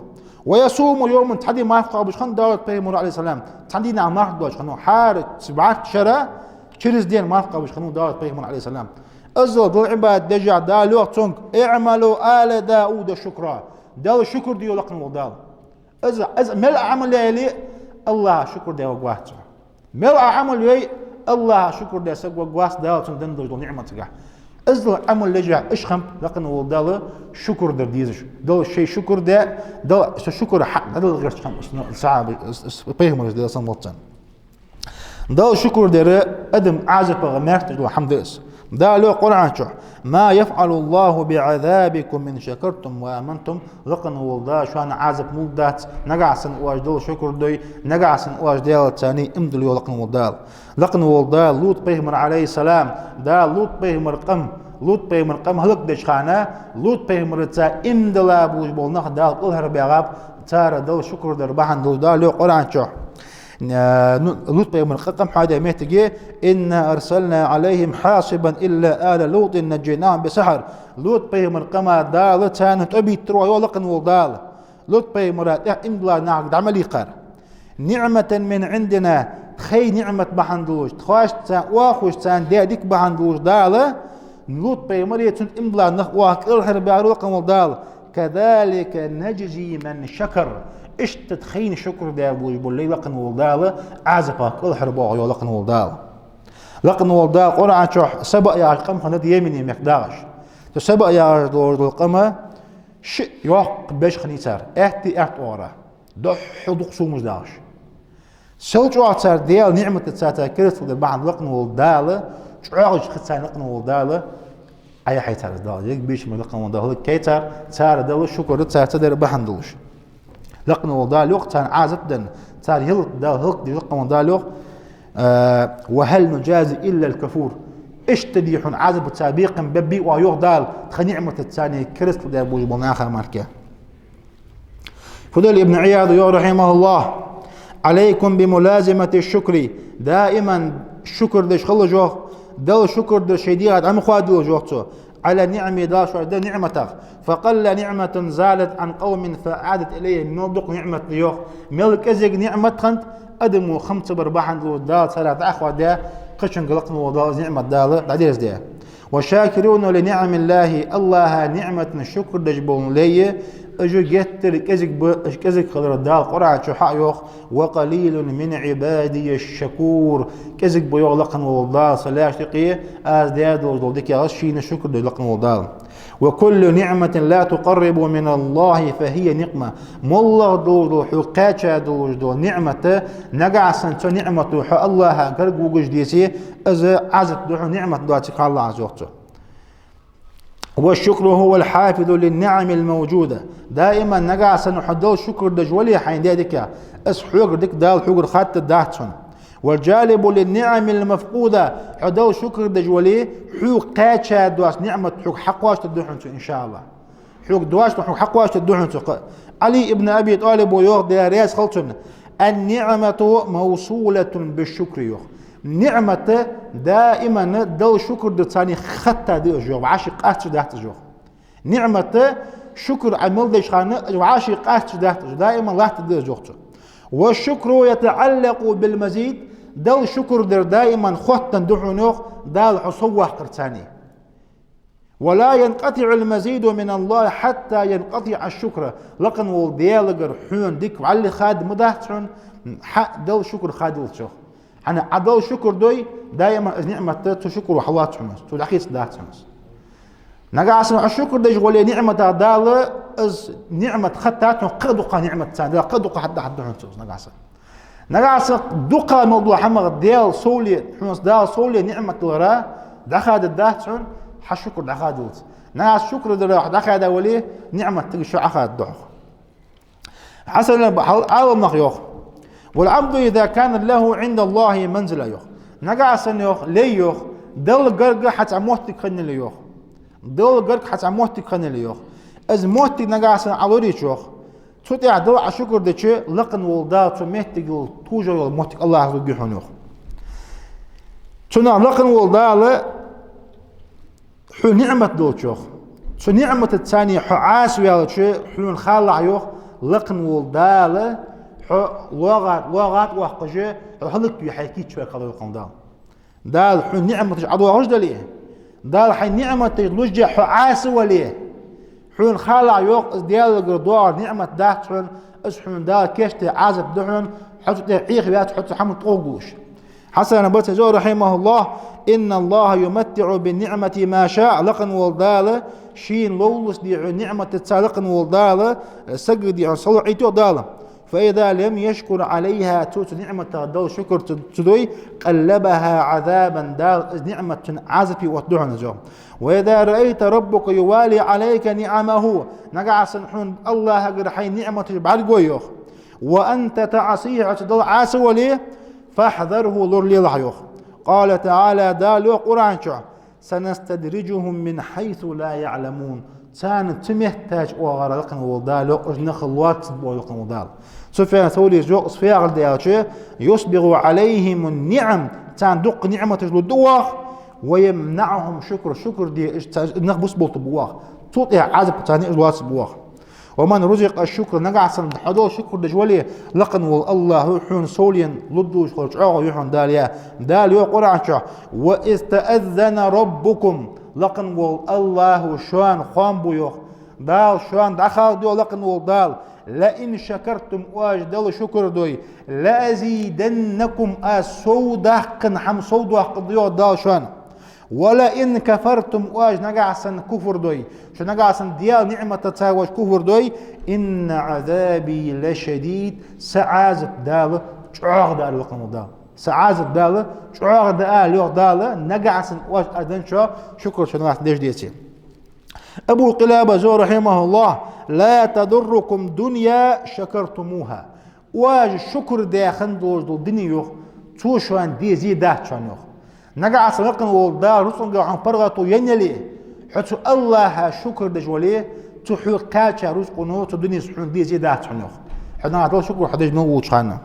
ويصوم يوما, цхьа ди марха кхоабаш хиннав Дауд пайхамаро, عليه السلام. Цхьан дийнахьа марха доацаш хиннав. ХӀара бӀарчча шера, через день марха кхоабаш хиннав Дауд пайхамар, عليه السلام. Иззал Далла Ӏибадат деш, Дала йоах цунга: اعملوا آل داود شكرا. Далла шукр де, йоах лакхвенна волча Дала. Из, из мел Ӏамал яьле а, АллахӀа шукр даь варгвац цо. Мел Ӏамал яьй, АллахӀа шукр даь саг варгвац, Дала цунна денна долаш дола ниӀматагахь. Иззал Ӏамал еш, иштта хиннаб лакхвенна волча Дала шукр дар дезаш. Дала шоай шукр даь, Дала, со шукр хьакъ дӀадала гӀерташ хиннаб из сахьаба, из, из пайхамар, Даьла салам хилда цунна. Далла шукр дар адам Ӏазапах маьрсташ дола хӀама да из. Дала йоах Къуръан чу: ما يفعل الله بعذابكم إن شكرتم وآمنتم. Лакхвенна волча Дала шоана Ӏазап лургдац, нагахьа санна оаш Далла шукр дой, нагахьа санна оаш Даьлаца иман дой, йоах лакхвенна волча Дала. Лакхвенна волча Дала Лут пайхамар, عليه السلام, Дала Лут пайхамара къам, Лут пайхамара къам хӀалакдеча хана, Лут пайхамараца иман дилла болаш бола нах Дала кӀалхарбаьгӀаб, цар Далла шукр дар бахьан долаш. Дала йоах Къуръан чу: Э, ну, Лут пайхамара къа-, къам хьадаь моттиге: إنا أرسلنا عليهم حاصبا إلا آل لوط نجيناهم بسحر. Лут пайхамара къама Дала царна тӀабиттар, йоах лакхвенна волча Дала. Лут пайхамара тӀехьа иман дилла нах дӀа ма лийкхар. نعمة من عندنا, тхоай ниӀмат бахьан долаш, тхоашца оахаш царна даь дика бахьан долаш Дала Лут пайхамара, цунна иман дилла нах оаха кӀалхарбаьгӀар, йоах лакхвенна волча Дала. كذلك نجزي من شكر. Иштта тхона шукр даь болаш болча лакхвенна волча Дала Ӏазапах кӀалхарбоах, йоах лакхвенна волча Дала. Лакхвенна волча Дала Къуръан чу Саба яхаш къам хиннад Йемене мехка дагӀаш. Цу Саба яхаш долаш дола къам ши йоккха беш хиннай цар, аьттеи аьрда оагӀорахьа. Духхьал дукха сомаш дагӀаш. Сел чӀоагӀа цар Даьла ниӀматаца цар керастал дар бахьан лакхвенна волча Дала, чӀоагӀа хи царна лакхвенна волча Дала, Ӏаяхьай цар из Дала. Еррига бийча мара лакхвенна волча Дала хӀалакхай цар, цар Далла шукр царца дар бахьан долаш. Лакхвенна волча Дала йоах, царна Ӏазап денна, цар хӀалакдалар, хӀалакдеш лакхвенна волча Дала йоах: э, وهل نجازي إلا الكفور. Иштта дий хьона Ӏазапаца бекхам бергбий оаха, йоах Дала, тха ниӀматаца царна керастал даь болаш болча наха мара. Фудайл ибн Ӏияда йоах, رحمه الله: عليكم بملازمة الشكر. Даиман шукр деш хилалаш, йоах, Далла шукр дар шоай дегӀа дӀа ма хоадалалаш, йоах цо. على النعم, Дала шоашта даь ниӀматах. فقل نعمة زالت عن قوم فعادت إليهم. Мел дукха ниӀмат да, йоах, мел кӀезига ниӀмат хиннад, адамо хам ца бар бахьан долаш Дала царех дӀа а хоадаь, кхычунга лакхвенна волча Дала из ниӀмат Дала дӀадерзадаь. والشاكرون لنعم الله, АллахӀа ниӀматашта шукр деш бола лай, уж геттара кӀезига ба, уж кӀезига хилар Дала Къуръан чу хьа а йоах: وقليل من عبادي الشكور. КӀезига ба, йоах лакхвенна волча Дала, са лаьшта юкъе аз даь долаш дола дикагӀа шийна шукр деш лакхвенна волча Дала. وكل نعمة لا تقرب من الله فهي نقمة. МоллагӀа долаш дола, хьога кхаьча долаш дола ниӀмат, нагахьа санна цу ниӀмато хьо АллахӀа гарга вугаш деце, из Ӏазап да хьона, ниӀмат доацилга хьалла Ӏазап, йоах цо. والشكر هو الحافظ للنعم الموجودة. Даиман нагахьа санна хьо Далла шукр деш вале хьайна даь дикагӀа, из хьогара дика Дала хьогара хаттаргдац хьона. والجالب للنعم المفقودة. Хьо Далла шукр деш вале, хьога кхаьча доаца ниӀмат хьога хьакхоачийтаргда хьона цо, иншааллахӀ. Хьога доацар хьога хьакхоачийтаргда хьона цо. Ӏали ибн Аби ТӀалиба йоах, Даьла раьза хилва цунна: النعمة موصولة بالشكر, йоах. НиӀмат даиман Далла шукр дарца хаттаргда из, йоах, вӀаший къасташ дац из, йоах. НиӀмат, шукр Ӏа мел деча хана, вӀаший къасташ дац из, даиман латтаргда из, йоах цо. والشكر يتعلق بالمزيد. Далла шукр дар даиман хоттаденна да хьона, йоах, Дала хьона сов ваккхарца. «ولا ينقطع المزيد من الله حتى ينقطع الشكر». Лакха волча Даьлагара хьона дика вӀалла хадда ма дац хьона, хьа Далла шукр хаддалца, йоах. ХӀана аьлча Ӏа Далла шукр дой, даим из ниӀмат цу шукро хьалоац хьона, цо дӀахецаргдац хьона. Нагахьа санна хьо шукр деш вале ниӀматах Дала, из ниӀмат хатта хьона кхы а дукха ниӀматаца, Дала кхы а дукха хьатӀадахьаргда хьона цо из нагахьа санна. Нагахьа санна дукха мел дола хӀама Даьла совле, хьона Даьла совле ниӀмат далара дӀахаддаргдац хьона, хьа шукр дӀахаддалца. Нагахьа санна шукр дара хьо дӀахаьда вале, ниӀмат тига шо Ӏахадда хьох. Хьасан, хьал Ӏаламнаха йоах: «والعبد إذا كانت له عند الله منزلة», йоах. Нагахьа санна йоах, лай йоах, Далла гарга хьа цхьа моттиг хиннавале йоах. Далла гарга хьа цхьа моттиг хиннавале йоах. Из моттиг нагахьа санна Ӏа лорийча йоах, цу тӀа Далла Ӏа шукр дича, лакха волча Дала цу моттигал тужа йола моттиг АллахӀа лургья хьона йоах. Цунах лакха волча Дала хьона ниӀмат долча йоах. Цу ниӀматаца хьо Ӏаса ваьлча, хьона хала йоах, лакха волча Дала хьо лоагӀа, лоагӀа тӀа воаккхаш, хьо хӀалакве хьай кийчваь хила йоах лакха волча Дала. Дала хьона ниӀматаш ӀадоагӀаш дале, Дала хьай ниӀматаш луш хьо Ӏаса вале, хьона хала йоах, из Даьлагара доагӀар ниӀмат дац хьона, из хьона Дала кийчдаь Ӏазап да хьона, хьо цу тӀа Ӏехаваьц, хьо цу хӀаман тӀа гуллуш. Хьасан Басрис йоах, рахьимахӀуллахӀ: «إن الله يمتع بالنعمة من يشاء», лакха волча Дала шийна ловлаш долча ниӀматаца лакха волча Дала сагага дийхьа салоӀийт йоах Дала. «فإذا لم يشكر عليها», цо цу ниӀматах Далла шукр ца, ца дой, «قلبها عذابا», Дала из ниӀмат цунна Ӏазапе оттаду хьона из йоах. «وإذا رأيت ربك يوالي عليك نعمه», нагахьа санна хьона АллахӀагара хьай ниӀматаш бӀаргагой йоах, «وأنت تعصيه», хьо цу Далла Ӏаса вале, «فاحذره», лоралелахь йоах. قال تعالى, Дала йоах Къуръан чу: «سنستدرجهم من حيث لا يعلمون». Царна цу меттача оагӀора лакха волча Дала йоах, уж нах лоацаргба оаха лакха волча Дала. Суфьян Саврис йоах, из фу яхилга да аьлча: «يسبغ عليهم النعم», царна дукха ниӀматаш лургда оаха, «ويمنعهم الشكر», шукр де уж ца-, нах бусалба болтаргба оаха. Цул тӀехьа Ӏазап царна уж лоацаргба оаха. «ومن رزق الشكر», нагахьа санна хьо Далла шукр деш вале, лакха волча АллахӀа хьона совленна лургдолаш хилар чӀоагӀо я хьона Дала яь. Дала йоах Къуръан чу: «وإذ تأذن ربكم», лакха волча АллахӀа шоана хоам бу йоах. Дала шоана дӀахалда йоах лакха волча Дала: «لئن شكرتم», оаш Далла шукр дой, «لأزيدنكم», аз сов даккха хӀама сов доаккхаргда йоах Дала шоана. «ولئن كفرتم», оаш нагахьа санна куфр дой, шо нагахьа санна Даьла ниӀматаца оаш куфр дой, «إن عذابي لشديد», са Ӏазап Дала чӀоагӀа да ала йоах лакха волча Дала. Са Ӏазап Дала чӀоагӀа да ала йоах Дала, нагахьа санна оаш аз деннача шукр шо нагахьа санна деш деце. Абу Къилабас йоах, рахьимахӀуллахӀ: «لا تضركم دنيا شكرتموها». Оаш шукр даь хинна долаш дола дуне йоах, цо шоана де зе дац шоана йоах. Нагахьа санна лакха волча Дала рузкъангахьа хьона паргӀато енна яле, хьо цу АллахӀа шукр деш вале, цу хьога кхаьчача рузкъано, цу дунес хьона де зе дац хьона йоах, хьо нагахьа Далла шукр хьо деш мел волча хана.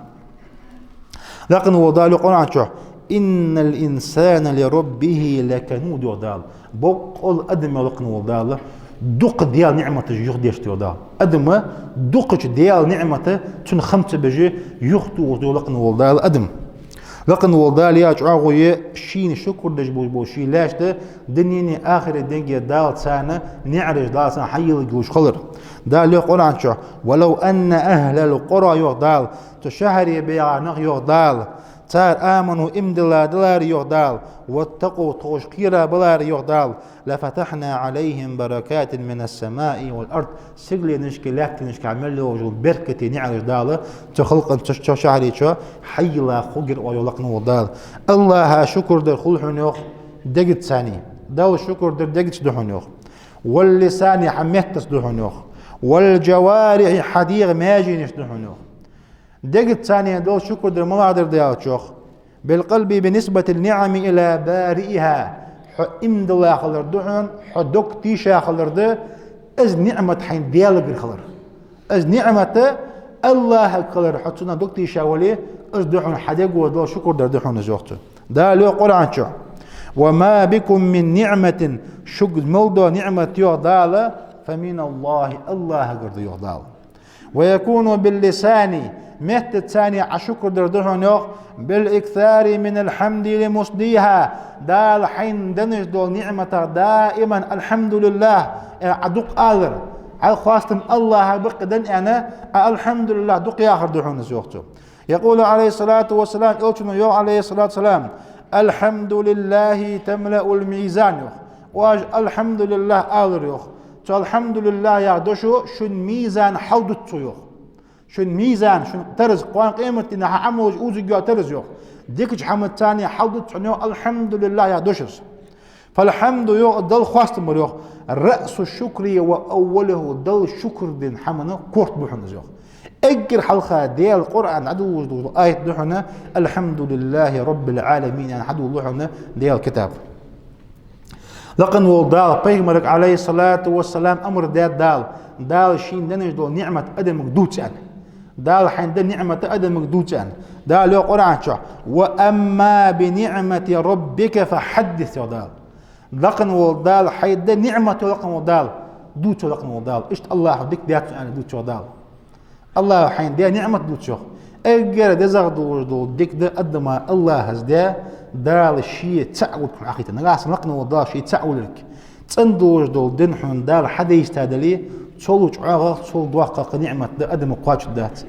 Лакха волча Дала йоах Къуръан чу: «إن الإنسان لربه لكنود», йоах Дала. Боккъал адам, йоах лакха волча Дала, дукха Даьла ниӀматаш юхадеш да йоах Дала. Адам дукхача Даьла ниӀмата цунна хам ца беш юхатохаш да йоах лакха волча Дала адам. Лакха волча Дала яь чӀоагӀо я шийна шукр деш болаш бола ший лаьш да, дунен а, ахарата денга а Дала царна наӀараш, Дала царна хьайийлларгйолаш хилар. Дала йоах Къуръан чу: «ولو أن أهل القرى», йоах Дала, цу шахьаре баьгӀа нах, йоах Дала, цар «آمنوا», иман дилла даларе, йоах Дала, «واتقوا», тхоаш кхера баларе, йоах Дала, «لفتحنا عليهم بركات من السماء والأرض», сигаленашка, лаьттанашка мел йолаш йола беркате наӀараш Дала цу халкъа, цу, цу шахьаре чу хьайийлла хургьяр оаха йоах лакха волча Дала. АллахӀа шукр дар хул хьона йоах дегаца цани. Далла шукр дар дегаца да хьона йоах. «واللسان», хьа меттаца да хьона йоах. «والجوارح», хьа дегӀа маьженашца да хьона йоах. Дегаца цани Далла шукр дар малагӀа дар да аьлча йоах: «بالقلب بنسبة النعم إلى بارئها». Хьо иман дилла хилар да хьона, хьо дог тийша хилар да, из ниӀмат хьайна Даьлагара хилар. Из ниӀмат АллахӀагара хилар, хьо цунах дог тийша вале, из да хьона хьа дега Далла шукр дар да хьона из йоах цо. Дала йоах Къуръан чу: «وما بكم من نعمة», шуга мел дола ниӀмат, йоах Дала, «فمن الله», АллахӀагара да йоах Дала. ويكون باللسان, меттаца цани Ӏа шукр дар да хьона, йоах, بالإكثار من الحمد لمسديها, Дала хьайна денна долча ниӀматах даиман «Алхьамдулиллахь» аьнна Ӏа дукха алар. Хьай хоастам АллахӀа ба-кх денна аьнна, Ӏа «Алхьамдулиллахь» дукха яхар да хьона из, йоах цо. يقول عليه الصلاة والسلام, Элчано йоах, عليه الصلاة والسلام: «الحمد لله تملأ الميزان», йоах. Оаш «Алхьамдулиллахь» алар, йоах. Цу «Алхьамдулиллахь» яха дошо шун мизан хьалдут цо, йоах. Шун мизан, шун тараз, кхоана къематдийнахьа Ӏамалаш узаргйола тараз, йоах. Дикача хӀамаца цани хьалдут цо, йоах, «Алхьамдулиллахь» яха дошас. «فالحمد», йоах, Далла хоастам бар, йоах, «رأس الشكر وأوله», Далла шукр ден хӀаман корта ба хьона из, йоах. Эггара хьалха Даьла Къуръан дӀадолалуш дола аят да хьона: «الحمد لله رب العالمين», аьнна хьадоладу хьона Даьла китаб. Лакхе вола Дала пайхамарга, عليه الصلاة والسلام, амар даьд Дала, Дала шийна денна дола ниӀмат адамага дувца аьнна. Дала хьайна даь ниӀмат адамага дувца аьнна. Дала йоах Къуръан чу: «وأما بنعمة ربك فحدث», йоах Дала. Лакхе вола Дала хьайна даь ниӀмат, лакхе вола Дала дувца, лакхе вола Дала. Иштта АллахӀа дика даьд сона аьнна дувца, йоах Дала. АллахӀа хьайна даь ниӀмат дувца, йоах. Эггара дезагӀа долаш дола дика да адамага АллахӀа даь, Дала ше цаӀ волга хьона хьахийтар. Нагахьа санна лакхе вола Дала ше цаӀ волга, цӀена долаш дола дин хьона Дала хьадайзийта дале, цул чӀоагӀагӀа, цул доккхагӀа ниӀмат да адамага кхоачаргдац.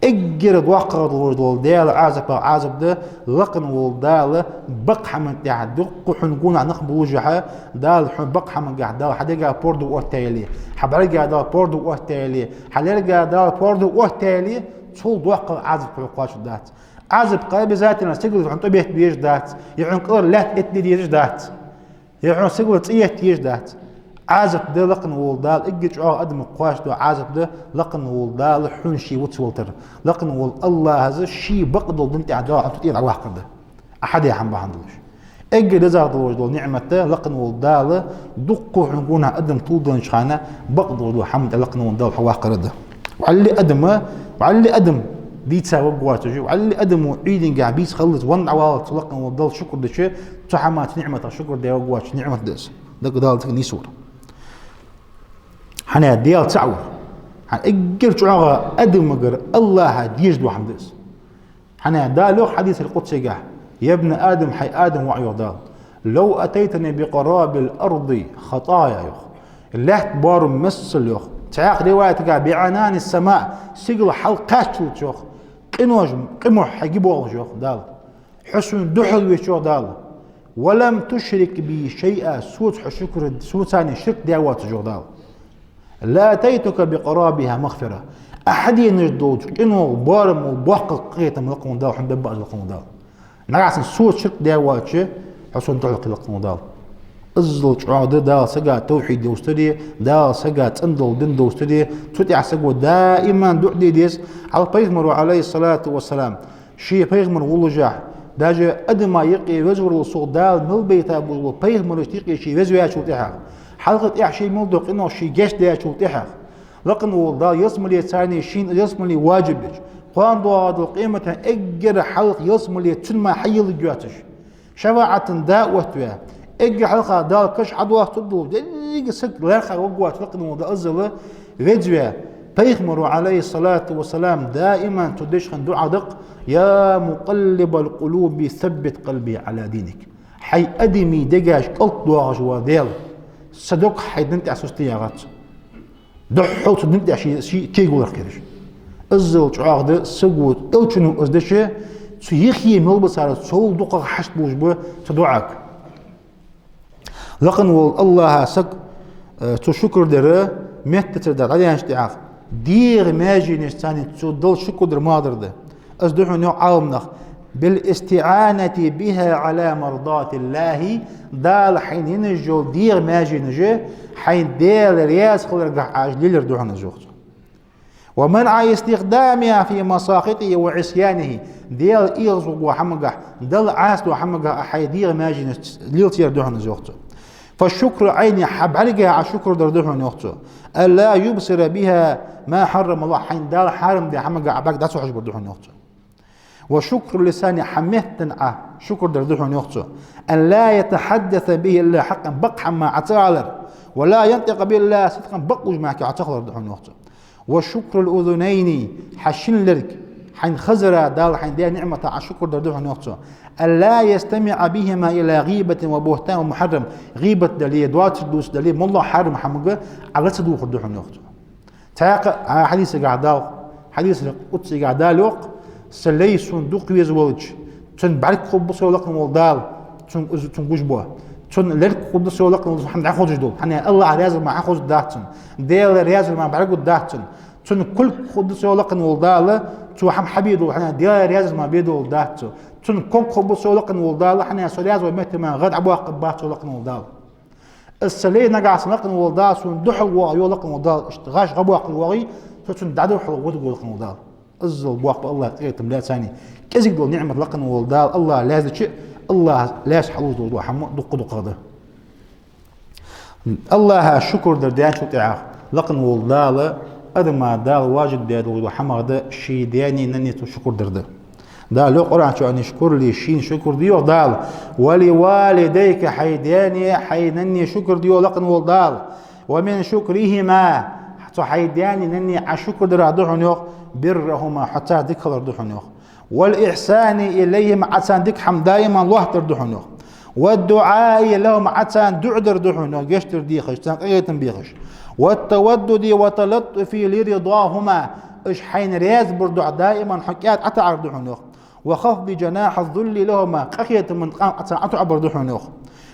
Эггара доккхагӀа долаш дола Даьла Ӏазапах Ӏазап да лакхе вола Дала бакъ хӀаман тӀехьа, дукха хьона гонахьа нах боллашехьа, Дала хьона бакъ хӀамангахьа Дала хьа дега пордув оттаяле, хьа бӀарга Дала пордув оттаяле, хьа лерга Дала пордув оттаяле, цул доккхагӀа Ӏазап хьона кхоачаргдац. Ӏазап-кх обязательно сигалара хьона тӀабетта дезаш дац, е хьона кӀалхара лаьтта эттаде дезаш дац, е хьона сигалара цӀи етта езаш дац. Ӏазап да лакхе вола Дала, эггара чӀоагӀа адамага кхоачаш дола Ӏазап да лакхе вола Дала хьона ше вувцавалар. Лакхе вола АллахӀа ший бакъ долча дина тӀа Дала хьона тӀера дӀаваккхар да, Ӏа хьадаь хӀама бахьан долаш. Эггара дезагӀа долаш дола ниӀмат да лакхе вола Дала дукха хьона гонахьа адам тувладеннача хана бакъ долаш дола хӀаман тӀа лакхе вола Дала хьо ваккхар да. Валли адам, валли адам дийца варгвоацаш, валли адамо Ӏуйрийнгахьа бийца хилалца, венна дӀаваллалца лакхе вола Далла шукр дича, цу хӀаман, цу ниӀматах шукр даь варгвоацаш ниӀмат да из. ДагадоагӀа цига нийсвар. ХӀана аьлча Даьла цаӀ вар. ХӀана эггара чӀоагӀа адамагара АллахӀа дезаш дола хӀама да из. ХӀана аьлча Дала йоах хьадисал-къудсигахьа: «يا ابن آدم», хӀай Адама воӀ, йоах Дала, «لو أتيتني بقراب الأرض خطايا», йоах. Лаьтта боарам миссел, йоах. Цхьаькха риваятагахьа: «بعنان السماء», сигала хьалкхаччалца, йоах, къинош, къимохь хьайга болаш, йоах Дала. Хьо сона духьал вича, йоах Дала, «ولم تشرك بي شيئا», соца хьо шукр, соца цхьана ширк даь воацаш, йоах Дала, «لأتيتك بقرابها مغفرة». Ӏа хьаденаш долча къинох боарам бола боккха къахетам лакхе вола Дала хьона бергба аз, лакхе вола Дала. Нагахьа санна соца ширк даь воацаш, хьо сона духьал кхы, лакхе вола Дала. Иззал чӀоагӀа да Дала сага тавхьид довзийтаре, Дала сага цӀена дола дин довзийтаре, цу тӀа саго даиман дуӀа де деза. Хьал пайхамара, عليه الصلاة والسلام, ше пайхамар воллашехь, даже адама юкъе везавар вола сох Дала мел байтаб бола пайхамарашта юкъе ше везаваьчул тӀехьагӀа, хьалха тӀехьа ше мел дола къинош ше гешт даьчул тӀехьагӀа, лакхе вола Дала ялсмале царна шийна ялсмале важиб дича, кхоана доагӀа дола къематдийнахьа эггара хьалха ялсмале цунна мара хьайийлларгйоацаш, шафаӀата даь оттаваь, эггара хьалха Дала каш хьадоахийтаргдолаш, деррига саг лаьрхӀа варгвоацаш лакхе вола Дала иззал везаваь, пайхамара, عليه الصلاة والسلام, даиман цо деш хинна дуӀа да-кх: «يا مقلب القلوب ثبت قلبي على دينك». ХӀай адамий дегаш кӀалтӀдоахаш вола Даьла, са дог хьай дина тӀа сустий яхац. Духхьал цу дина тӀа ший, ший кегавалар кхераш. Иззал чӀоагӀа да саго, Элчано из дича, цу юхе мел ба цар, цул дукхагӀа хьашт болаш ба цу дуӀага. Лакхе вола АллахӀа саг, э, цу шукр дара меттацара дӀадаьнначул тӀехьагӀа, дегӀа маьженашца цхьана цу Далла шукр дар малагӀа дар да? Из да хьона, йоах Ӏаламнаха: «بالاستعانة بها على مرضاة الله», Дала хьайна енна йола дегӀа маьженаш хьайна Даьла раьза хиларгахьа Ӏа уж лелаяр да хьона из, йоах цо. «ومنع استخدامها في مساخطه وعصيانه», Даьла эгӀазвугача хӀамагахьа, Далла Ӏаса долча хӀамагахьа Ӏа хьай дегӀа маьженаш лелаяр да хьона из, йоах цо. «فشكر العين», хьа бӀаргех Ӏа шукр дар да хьона, йоах цо. «ألا يبصر بها ما حرم الله», хьайна Дала хьарам даь хӀамагахьа Ӏа бӀарг дӀа ца хьожабар да хьона, йоах цо. «وشكر اللسان», хьа меттана Ӏа шукр дар да хьона, йоах цо. «أن لا يتحدث به إلا حقا», бакъ хӀама Ӏа ца алар. «ولا ينطق به إلا صدقا», бакълувш мара Ӏа ца хилар да хьона, йоах цо. وشكر الأذنين, хьа шин лерга, хьайна хазара Дала хьайна даь ниӀмата Ӏа шукр дар да хьона, йоах цо. ألا يستمع بهما إلى غيبة وبهتان ومحرم. ГӀийбат дале, доацар дувца дале, моллагӀа хьарам хӀамага Ӏа ла ца дувхар да хьона, йоах цо. Цхьаькха а хьадисагахь Дала, хьадисагахь къудсигахь Дала йоах: са лай сона дукха веза волча, цун бӀарг хургба со, йоах лакхе вола Дала, цун, из цунна гуш бола. Цун лерг хургда со, йоах лакхе вола Дала, хӀама дӀахозаш дола. ХӀана аьлча АллахӀ раьза ма хьахозаш дац цунна. Даьла раьза ма бӀаргагургдоацаш дац цунна. Цун кулг хургда со, йоах лакхе вола Дала, цо хӀама хьабе дола, хӀана аьлча Даьла раьза ма бе дола дац цо. Цун ког хургба со, йоах лакхе вола Дала, хӀана аьлча со раьза ваь метте ма гӀа дӀабоаккхаргбац, йоах лакхе вола Дала. Из са лай нагахьа санна, лакхе вола Дала, сона духьал воагӀа, йоах лакхе вола Дала, иштта гӀаш гӀа боаккхаш воагӀе, со цунна дӀадухьал гӀоргва, йоах лакхе вола Дала. Иззал боккха ба АллахӀ къахетам лаьцачарна. КӀезига дола ниӀмат лакхе вола Дала, АллахӀ лаьцача, АллахӀ лаьца хьалуш дола хӀама дукха-дукха да. АллахӀа шукр дар даьчул тӀехьагӀа, лакхе вола Дала адама Дала важиб даь долча хӀамах да ший даьна-нанна цо шукр дар да. Дала йоах Къуръан чу: أن اشكر لي, шийна шукр де, йоах Дала, ولوالديك, хьай даьна, хьай нанна шукр де, йоах лакхе вола Дала. ومن شكرهما, цу хьай даьна-нанна Ӏа шукр дарах да хьона, йоах, برهما, хьо царна дика хилар да хьона, йоах. والإحسان إليهما, Ӏа царна дика хӀама даим лоаттадар да хьона, йоах. والدعاء لهما, Ӏа царна дуӀа дар да хьона, йоах, гешт дар дехаш, царна къахетам бехаш. والتودد والتلطف لرضاهما, уж хьайна раьза бар духьа даим хьо кӀаьда ӀотаӀар да хьона, йоах. وخفض جناح الذل لهما, къахетама къам Ӏа царна ӀотоӀабар да хьона, йоах.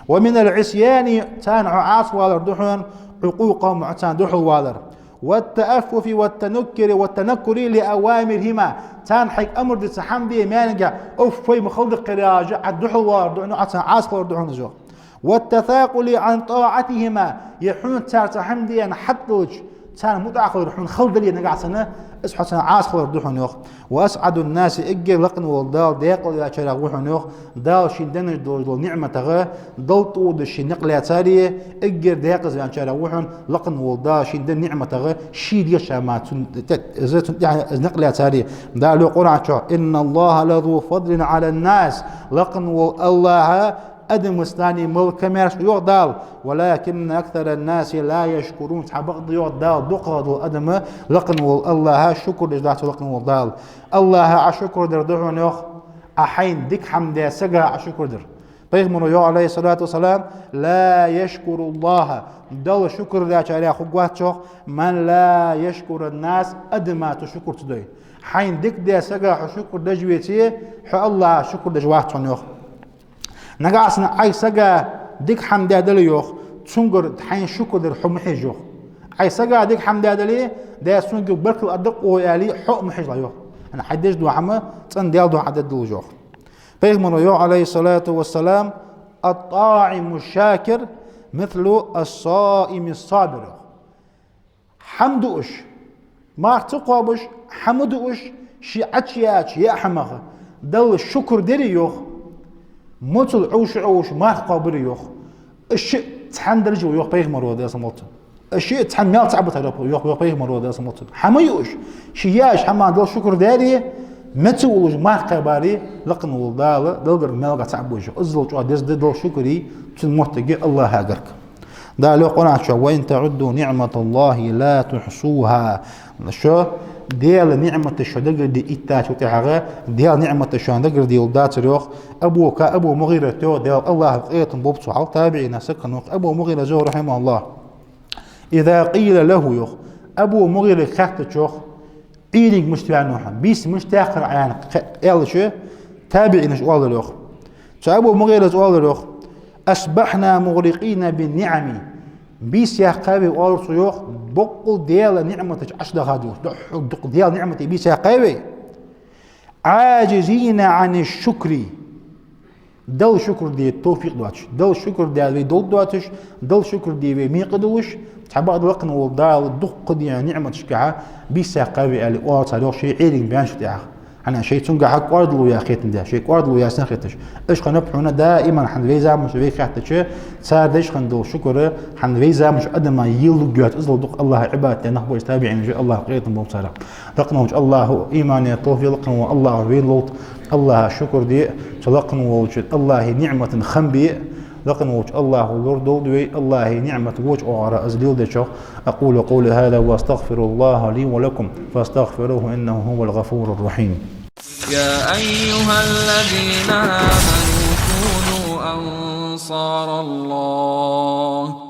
ومن العصيان, царна хьо Ӏасавалар да хьона, عقوقهما, хьо царна духьалвалар. والتأفف والتنكر والتنكر لأوامرهما, царна хьайга амар даь цхьа хӀама де маьнга, уф, вай ма хала даккхар яхаш, Ӏа духьалвалар да хьона, Ӏа царна Ӏаса хилар да хьона из, йоах. والتثاقل عن طاعتهما, е хьона цар цхьа хӀама де аьнна хьатӀадалча, царна мутӀахьа хилар хьона хала дале нагахьа санна, из хьо царна Ӏаса хилар да хьона, йоах. وأسعد الناس, эггара лакхе вола Дала даькъала ваьчарех ва хьона, йоах, Дала шийна денна долча ниӀматех Дала тӀадувцаш ший никъ лаьцаре, эггара даькъаза ваьнначарех ва хьона, лакхе вола Дала шийна денна ниӀматех ший дешаш ма цун тӀа, из цун тӀехьа из никъ лаьцаре. Дала йоах Къуръан чу: إن الله لذو فضل على الناس, лакхе вола АллахӀ адамашца мел камаьрша ва, йоах Дала, ولكن أكثر الناس لا يشكرون, цхьабакъда, йоах Дала, дукхагӀа дола адам лакхе вола АллахӀа шукр деш дац, лакхе вола Дала. АллахӀа Ӏа шукр дар да хьона, йоах, Ӏа хьайна дика хӀама даь сага Ӏа шукр дар. Пайхамара йоах, عليه الصلاة والسلام: لا يشكر الله, Далла шукр даьчарех хургвац, йоах, من لا يشكر الناس, адамашта шукр ца дой. Хьайна дика даь сага хьо шукр деш веце, хьо АллахӀа шукр деш вац хьона, йоах. Нагахьа санна Ӏайха сага дика хӀама даь дале, йоах, цунгара хьайна шукр дар хьо ма хьежа, йоах. Ӏайха сага дика хӀама даь дале, Даьла сога баркал аргда-кх оаха аьле, хьо а ма хьежалахь, йоах. ХӀана аьлча хьо деш дола хӀама цӀена Даьла духьа дергдолаш, йоах. Пайхамара йоах, عليه الصلاة والسلام: الطاعم الشاكر مثل الصائم الصابر, йоах. ХӀама дуаш, марха ца кхоабаш, хӀама дуаш, ше Ӏочуяьча яа хӀамах Далла шукр даре, йоах, мацал Ӏовша-Ӏовша марха кхоабаре, йоах. Уж шиъ цхьан даржа ба, йоах Пайхамара, Даьла салам хилда цунна. Уж шиъ цхьан маьл цхьа ба тара, йоах, йоах Пайхамара, Даьла салам хилда цунна. ХӀама юаш, ше яьча хӀамах Далла шукр даре, мацал Ӏовша марха кхоабаре, лакхе вола Дала Далла гарга маьлага цхьа ба уж, йоах. Иззал чӀоагӀа деза да Далла шукр де, цун моттиг я АллахӀа гарга. Дала йоах Къуръан чу: وإن تعدوا نعمة الله لا تحصوها. Шо Даьла ниӀматаш шоана дагарде иттачул тӀехьагӀа, Даьла ниӀматаш шоана дагарде йолаш дацар, йоах. Абу Ка-, Абу МугӀирата йоах, Даьла, АллахӀа къахетам болба цунна, хьал табиӀинех саг хиннав, Абу МугӀира йоах, رحمه الله: إذا قيل له, йоах, Абу МугӀирага хаьттача, йоах, Ӏуйранга мишта ваьннав хьо, бийса мишта яьккхар Ӏа, аьнна кхе-, аьлча, табиӀинаша оалар, йоах. Цу Абу МугӀирас оалар, йоах: أصبحنا مغرقين بالنعم. Бийса яьккхай вай, оалар цо, йоах, боккъал Даьла ниӀматаш Ӏочудахад, йоах. Дукха Даьла ниӀматий бийса яьккхай вай. عاجزين عن الشكر. Далла шукр де товфикъ доацаш, Далла шукр де вай долда доацаш, Далла шукр де вай мекъа долаш, цхьабакъда лакхе вола Дала дукха дийна ниӀматашкахьа бийса яьккхай вай, аьле, оалар цар, йоах, шоай Ӏуйранга баьнначул тӀехьагӀа. ХӀана аьлча шоай цунгахьа кӀоардало яь кхетам да, шоай кӀоардало яь саг хеташ. Уж хиннаб хьона даим хьона вай заманчу вайга хаьттача, цар деш хинна дола шукр хьона вай заманчу адама елларгйоацаш, иззал дукха АллахӀа Ӏибадат даь нах ба уж, табиӀинаша, АллахӀа къахетам болба царех. Лакхе волча АллахӀа иман а, товфикъ а, АллахӀа вайна лолда, АллахӀа шукр де, цу лакхе волча АллахӀа ниӀмата хам бе, Лакха волча АллахӀо лорадолда вай АллахӀа ниӀмат воча оагӀорахьа из леладечох. أقول قولي هذا وأستغفر الله لي ولكم فاستغفروه إنه هو الغفور الرحيم. يا أيها الذين آمنوا كونوا أنصار الله.